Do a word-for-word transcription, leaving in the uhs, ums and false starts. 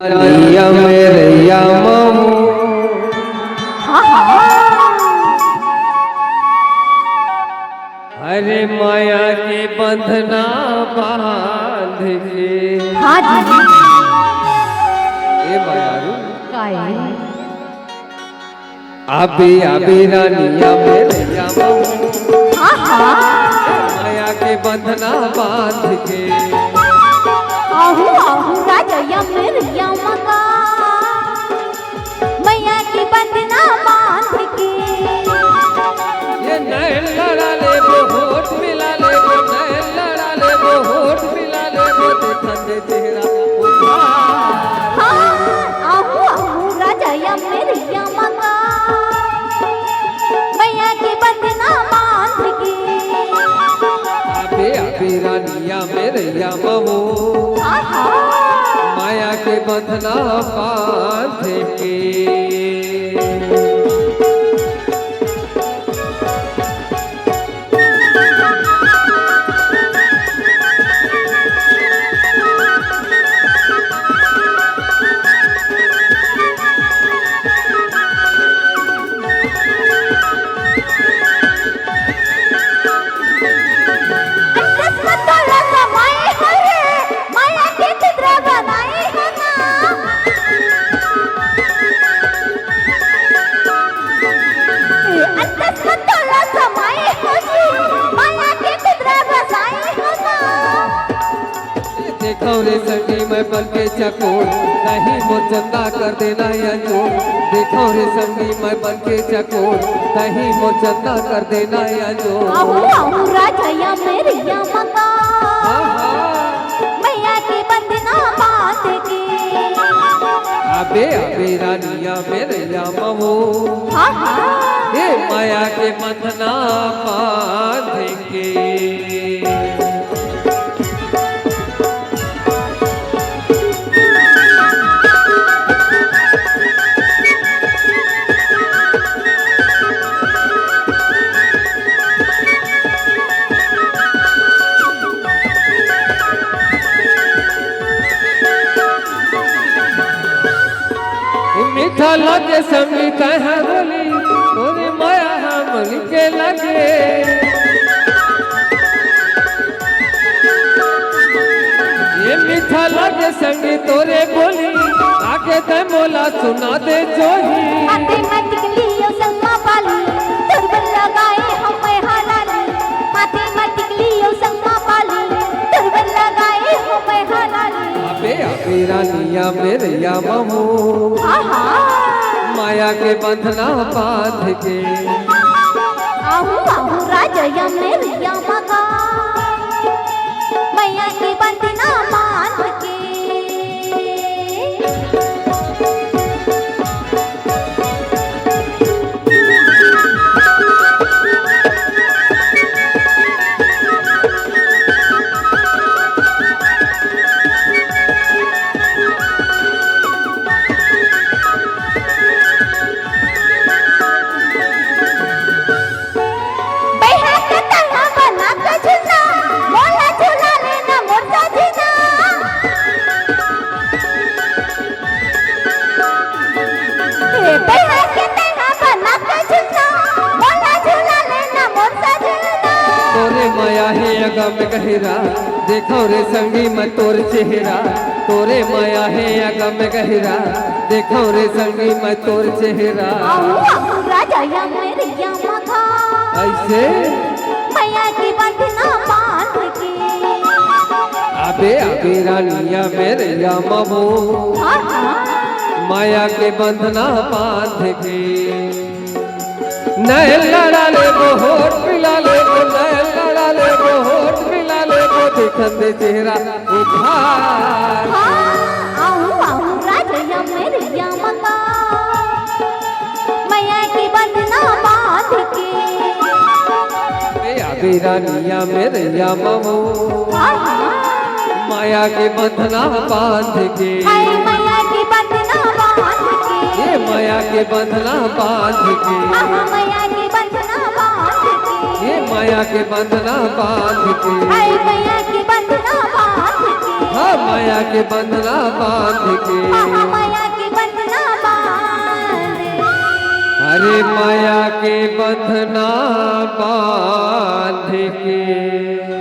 रैया में रैया महू। हाँ, हाँ। अरे माया के बंधना बांध के। हाँ जी। ए मायारू। काहे? आबे आबे रानिया में रैया महू। हाँ, हाँ। माया के बंधना बांध के। आहू, आहू, राजैया में रैया मका। मैया के बंधना बांध के। ये नैन लड़ा लेबो, होठ मिला लेबो, नैन लड़ा लेबो, होठ मिला लेबो, देखन दे चेहरा उधार। हाँ, आहू, आहू, राजैया में रैया मका। मैया के बंधना बांध के। आबे, आबे, रानिया में रैया महू। आहा। माया के बंधना बांध के। देखो रे संगी मैं बन के चकोर, तहीं मोर चंदा कर देना या जोर। देखो रे संगी मैं बन के चकोर, तहीं मोर चंदा कर देना या जोर। आहू, आहू, राजैया में रैया मका। हाँ, हाँ। मैया के बंधना बांध के। आबे, आबे, रानिया में रैया महू। हाँ, हाँ। ए माया के बंधना बांध के। मीठा लागे संगी तैं बोली, तोरे माया हमन के लागे। ये मीठा लागे संगी तोरे बोली, आके तैं मोला सुना दे जोही। हाथे में टिकली अउ संगमा बाली, तोर बर लगाए हँव मैं हा लाली। हाथे में टिकली अउ संगमा बाली, तोर बर लगाए हँव मैं हा लाली। आबे, आबे, रानिया में रैया महू। आहा। माया के बंधना बांध के। आहू, आहू, राजैया में रैया मका। मैया के बंधना बांध के। बइहा के तंगहा बना के झुलना, मोला झुला लेना मोर सजना। ए बइहा के तंगहा बना के झुलना, मोला झुला लेना मोर सजना। तोरे माया हे अगम गहिरा, देखो रे संगी मैं तोर चेहरा। तोरे माया हे अगम गहिरा, देखो रे संगी मैं तोर चेहरा। आहू, आहू, राजैया में रैया मका। अइसे? मैया के बंधना बांध के। आबे, आबे, रानिया में रैया महू। हाँ, हाँ। माया के बंधना बांध के। नैन लड़ा लेबो, होठ मिला लेबो, नैन लड़ा लेबो, होठ मिला लेबो, देखन दे चेहरा उधार। हाँ, आहू, आहू, राजैया में रैया मका। मैया के बंधना बांध के। ए आबे रानिया में रैया महू। हाँ, हाँ। माया के बंधना बांध के। हाय मैया के बंधना बांध के। ए माया के बंधना बांध के। आहा, मैया के बंधना बांध के। ए माया के बंधना बांध के। हाय मैया के बंधना बांध के। हाँ, माया के बंधना बांध के। माया के बंधना बांध। अरे माया के बंधना बांध